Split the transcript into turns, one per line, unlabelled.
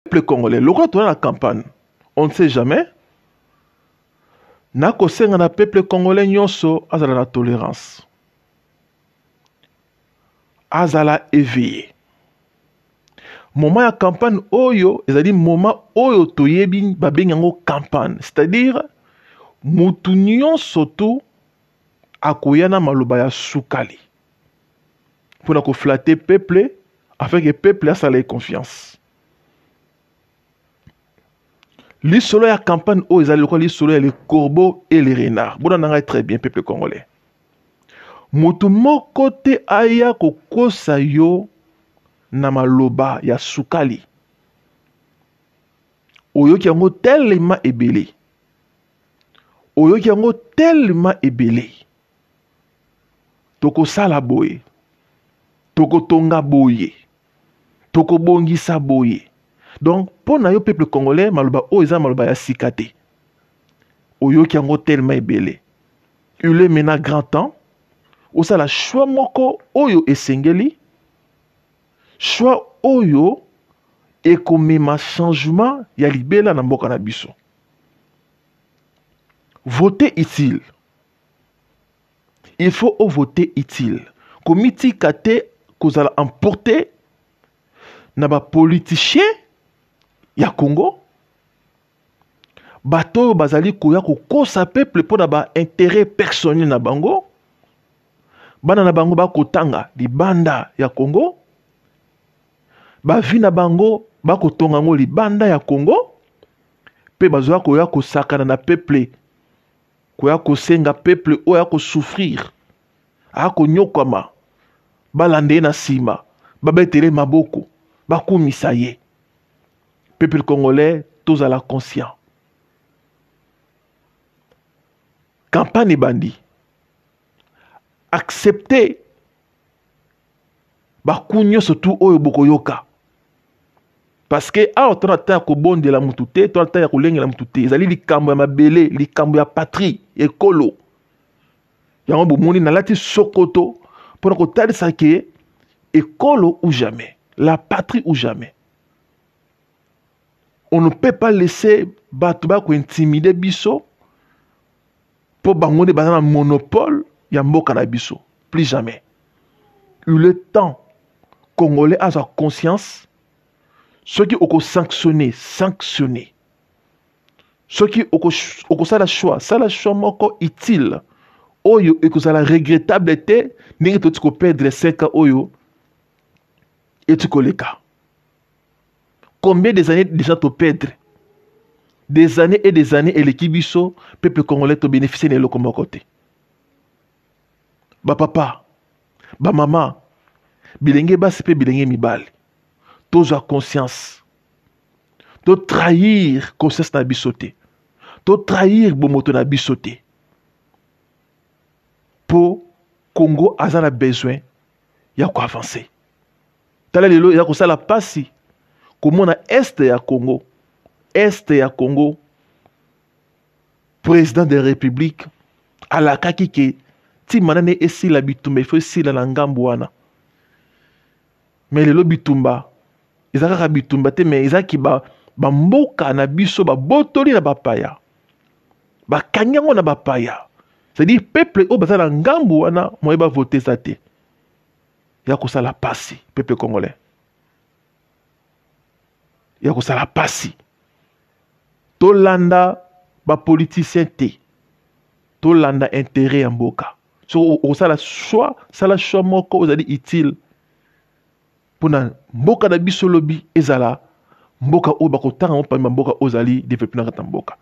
Peuple congolais, lokola toza na campagne, on ne sait jamais. Nakosenga na peuple congolais nyonso azala na tolérance, azala éveillé. Moment ya campagne oyo ezali moment oyo toyebi babengi yango campagne, c'est-à-dire mutu nyonso tu akoya na maloba ya sukali mpona koflatter peuple afin que peuple asala ye confiance. Lisolo ya campagne oyo ezali lokola lisolo ya le corbeau et le renard. Bona na ngai très bien, peuple congolais. Moto moko te aya kokosa yo na maloba ya sukali. Oyoki yango tellement ebele. Oyoki yango tellement ebele. Tokosala boye, tokotonga boye, tokobongisa boye. Donc mpo na yo peuple congolais, maloba oyo eza maloba ya sika te. Oyoki yango tellement ebele. Il est maintenant grand temps osala choix moko oyo esengeli, choix oyo ekomema changement ya libela na mboka na biso. Voter utile. Il faut voter utile. Komitika te kozala emporté na ba politiciens ya Congo, bato oyo bazali koya kokosa peuple mpo na ba intérêt personnel na bango. Bana na bango bakotanga libanda ya Congo, ba vie na bango bakotonga yango libanda ya Congo, mpe bazwa koya kosakana na peuple, koya kosenga peuple oyo akosouffrir, akonyokwama, balanda ye na nsima, babetele maboko, bakumisa ye. Peuple congolais, tozala conscient. Campagne ebandi. Accepter baku nyonso tu oyo bokoyoka. Parce que awa tona ta ya kobondela mutu te, tona ta ya kolengela mutu te. Ezali likambo ya mabele, likambo ya patrie, ekolo. Yango bomoni nalati sokoto mpona kotalisa ke ekolo ou jamais, la patrie ou jamais. On ne peut pas laisser bato ba ko intimider biso po bango nde baza na monopole ya mboka na biso. Plus jamais. Il est temps Congolais azwa conscience. Soki oko sanctionner, sanctionner. Soki okosala choix, sala choix moko utile oyo ekozala regrettable te ndenge toti ko perdre 5 ans oyo eti koleka. Combien des années déjà to perdre? Des années et des années eleki biso peuple congolais to bénéficier na eloko moko te. Ba papa, ba mama, bilenge basi pe bilenge mibali, tozwa conscience. To trahir conscience na biso te. To trahir bomoto na biso te. Po Congo aza na besoin ya ko avancer. Tala lelo ya kosala pasi komona est ya Congo, est ya Congo, président de la République alakaki ke ntima nani esila bitumba, il faut esila na ngambo wana. Mais lelo bitumba eza kaka bitumba te, mais ezaki ba mboka na biso babotoli na bapaya, bakangi yango na bapaya. C'est-à-dire peuple oyo baza na ngambo wana moye ba voter eza te. Ya kosala pasi peuple congolais, ya kosala pasi. Tolanda ba politicien te, tolanda intérêt ya mboka. Soki okosala choix, sala choix moko ozali utile mpona mboka na biso lobi ezala mboka oyo bakotanga ngo parmi ba mboka oyo ezali développé na kati ya mboka.